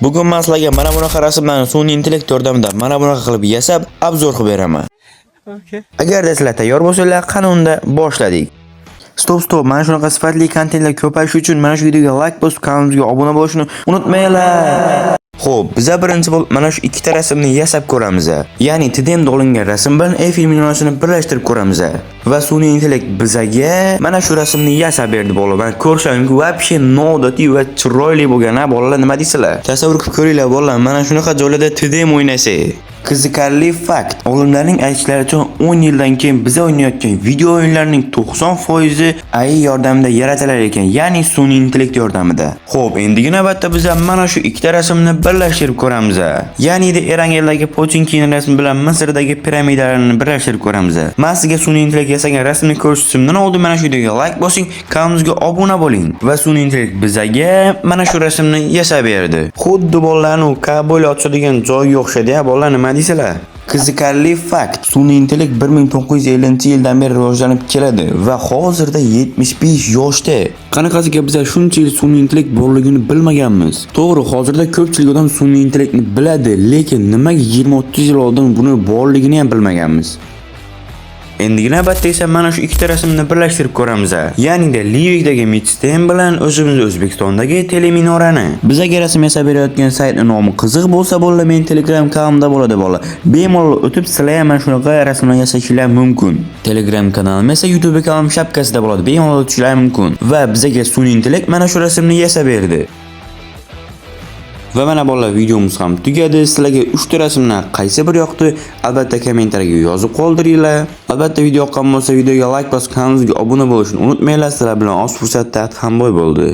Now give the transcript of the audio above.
Bugun men sizlarga mana bunaqa rasmlarni sun'iy intellekt yordamida mana bunaqa qilib yasab, обзор qilib beraman. Okay. Agarda sizlar tayyor bo'lsanglar, qani unda boshladik. Стоп, стоп, mana shunaqa sifatli kontentlar ko'payishi uchun mana shu videoga like bosib, kanalimizga obuna bo'lishni unutmanglar. Xo'p, biza birinchi bo'lib mana shu ikkita rasmni yasab ko'ramiz. Ya'ni TDMda olingan rasm bilan Eiffel minorasini birlashtirib ko'ramiz. Va sun'iy intellekt bizaga mana shu rasmni yasab berdi, bolalar. Man ko'rsam, вообще noodatiy va chiroyli bo'lgan, ha, bolalar, nima deysizlar? Tasavvur qilib ko'ringlar, bolalar, mana shunaqa joylarda TDM o'ynasak. Qiziqarli fakt. Olimlarning aytishlaricha, 10 yildan keyin biza o'ynayotgan video o'yinlarining 90% AI yordamida yaratilar ekan, ya'ni sun'iy intellekt yordamida. Xo'p, endigi navbatda biz mana shu ikkita rasmni birlashtirib ko'ramiz. Ya'ni Erangeldagi Potinkin rasmi bilan Misrdagi piramidalarni birlashtirib ko'ramiz. Men sizga sun'iy intellekt yasagan rasmni ko'rsatishimdan oldin mana shu videoga like bosing, kanalimizga obuna bo'ling. Va sun'iy intellekt bizaga mana shu rasmni yasab berdi. Xuddi bolalarni kovboy otishadigan joyga o'xshaydi, ya, bolalar, nima deysizlar? Qiziqarli fakt. Sun'iy intellekt 1950-yildan beri rivojlanib keladi va hozirda 75 yoshda. Qanaqasiga biz shuncha yil sun'iy intellekt borligini bilmaganmiz? To'g'ri, hozirda ko'pchilik odam sun'iy intellektni biladi, lekin nimaga 20-30 yil oldin buni borligini ham bilmaganmiz? Endigi navbatda esa mana shu ikkita rasmni birlashtirib ko'ramiz. Ya'ni Livikdagi Midstein bilan o'zimiz O'zbekistondagi teleminorani. Bizaga rasm yasab berayotgan saytning nomi qiziq bo'lsa, bolalar, men Telegram kanalimda bo'ladi, bolalar. Bemalol o'tib, sizlar ham mana shunaqa rasmlar yasashinglar mumkin. Telegram kanalim esa YouTube kanalim shapkasida bo'ladi. Bemalol o'tishinglar mumkin. Va bizaga sun'iy intellekt mana shu rasmni yasab berdi. Va mana, bolalar, videomiz ham tugadi. Sizlarga 3 ta rasmdan qaysi biri yoqdi? Albatta kommentariyga yozib qoldiringlar. Albatta video yoqqan bo'lsa, videoga like bosib, kanalimizga obuna bo'lishni unutmanglar. Sizlar bilan oz fursatda Adhamboy bo'ldi.